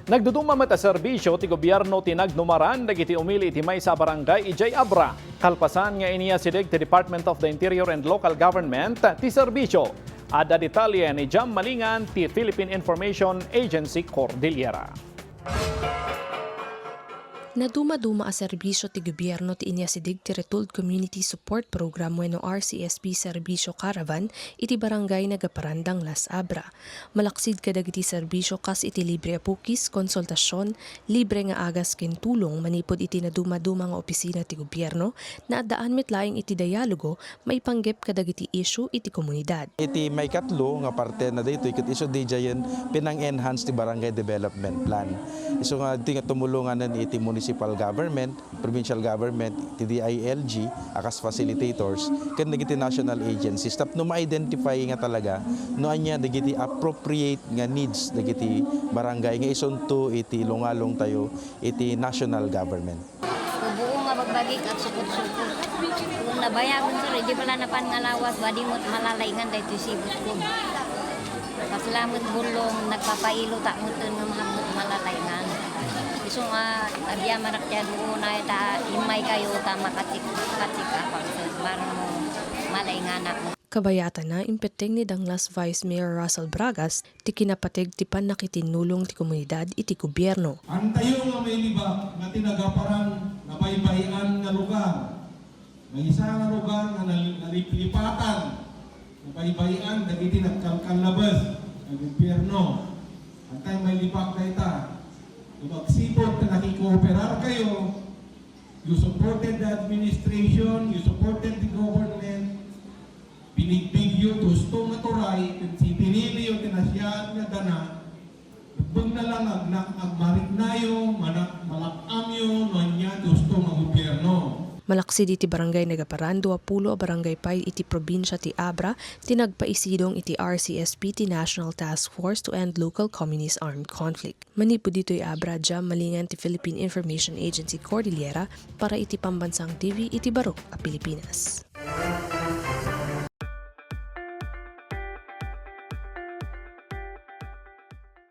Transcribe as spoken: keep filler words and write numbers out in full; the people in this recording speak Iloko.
Nagduduma met a serbisio ti gobierno ti nagnumaran dagiti umili iti maysa a barangay idiay Abra. Kalpasan nga iniasideg ti Department of the Interior and Local Government ti serbisio. Adda detalye ni Jam Malingan ti Philippine Information Agency Cordillera. Nadumaduma a serbisio ti gobierno ti iniasideg ti Retooled Community Support Program wenno R C S P Serbisio Caravan iti Barangay Nagaparan, Danglas, Abra. Malaksid kadagiti serbisio kas iti libre a pukis, konsultasion, libre nga agas ken tulong manipud iti nadumaduma nga opisina ti gobierno, naaddaan met laeng iti dialogo maipanggep kadagiti isyu iti komunidad. Iti maikatlo nga partena daytoy ket isu didiayen pinang-enhance ti barangay development plan. Isu nga ditoy nga tumulonganen iti municipal government, provincial government, ti D I L G a kas facilitators, ken dagiti national agencies tapno ma-identify nga talaga no ania dagiti appropriate nga needs dagiti barangay nga isunto iti lungalongtayo iti national government. Buo nga bagbagik, agsukot-sukot. Kung nabayagon, sir, di pala napan nga lawas, badi mo't malalaingan daytoy sibot ko. Kasla met bulong, nagpapailo ta met nga mahapot malalaingan. Isu nga agyamanak ti adu, nay ta immaykayo ta makatik-, katik-, apak, sir, para mo malainganak. Kabayatana, impetteng ni Danglas Vice Mayor Russell Bragas ti kinapateg ti pannakitinnulong ti komunidad iti gobierno. Antayo nga mailibak nga ti Nagaparan nabaybay-an nga lugar. Maysa nga lugar nga nal-, naliplipatan, nabaybay-an dagiti nagkalkallabes nga gobierno. Antay mailibak dayta. Kung magsipod ta nakikooperar kayo, you supported the administration, you supported the government, binigbigyo ti husto nga turay, ket sitiniliyo ti nasayaat nga dana, Nagbagna lang agnak-, agmariknayo, manak-, malak-amyo no ania ti husto nga gobierno. Malaksid iti Barangay Nagaparan, duapulo a barangay pay iti probinsia ti Abra ti nagpaisidong iti R C S P ti National Task Force to End Local Communist Armed Conflict. Manipud ditoy Abra, Jam Malingan ti Philippine Information Agency Cordillera para iti Pambansang T V iti Barok a Pilipinas.